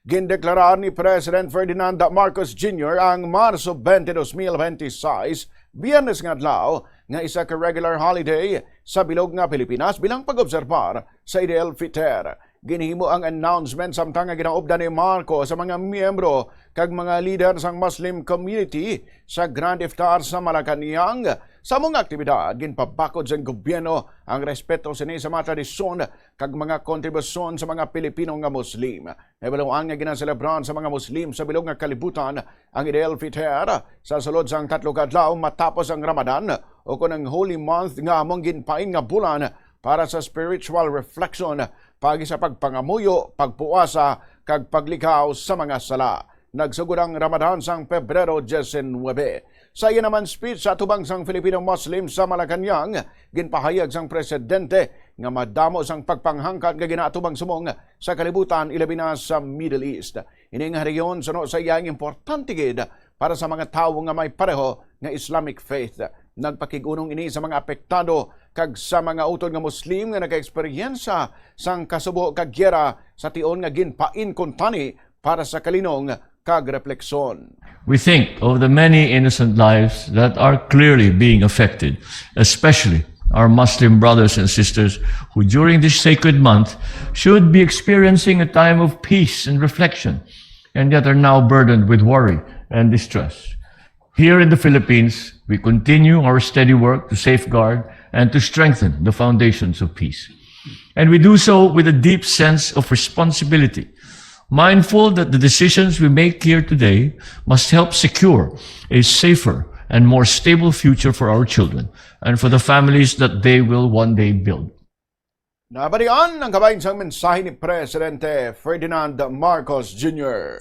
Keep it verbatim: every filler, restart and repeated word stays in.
Gindeklarar ni President Ferdinand Marcos Junior ang Marso twenty, twenty-six, Biyernes nga adlaw, nga isa ka regular holiday sa bilog nga Pilipinas bilang pag-obserbar sa Eid al-Fitr. Ginhimo ang announcement samtang nga ginaupdan ni Marcos sa mga miyembro kag mga lider sang Muslim community sa Grand Iftar sa Malacañang. Sa mga aktibidad, ginpabakod sang gobyerno ang respeto sini sa mga tradisyon kag mga kontribusyon sa mga Pilipino nga Muslim. Nahibaluan nga ginaselebrar sa mga Muslim sa bilog nga kalibutan ang Eid al-Fitr sa sulod sang tatlo ka adlaw matapos ang Ramadan, o kon ang Holy Month, nga among ginpain nga bulan para sa spiritual reflection, paagi sa pagpangamuyo, pagpuasa, kag paglikhaw sa mga sala. Nagsugod ang Ramadan sang Pebrero diecinuebe. Sa iya naman speech sa atubang sang Filipino Muslim sa Malacañang, ginpahayag sang presidente nga madamo sang pagpanghangkat nga ginaatubang subong sa kalibutan, ilabi na sa Middle East. Ini nga rehiyon, suno sa iya, ang importante gid para sa mga tawo nga may pareho nga Islamic faith. Nagpakig-unong ini sa mga apektado kag sa mga utod nga Muslim nga nagaeksperyensya sang kasubo kag giyera sa tion nga ginpain kuntani para sa kalinong kag refleksyon. We think of the many innocent lives that are clearly being affected, especially our Muslim brothers and sisters who, during this sacred month, should be experiencing a time of peace and reflection, and yet are now burdened with worry and distress. Here in the Philippines, we continue our steady work to safeguard and to strengthen the foundations of peace. And we do so with a deep sense of responsibility, mindful that the decisions we make here today must help secure a safer and more stable future for our children and for the families that they will one day build. Nabalian ang kabahin sang mensahe ni Presidente Ferdinand Marcos Junior.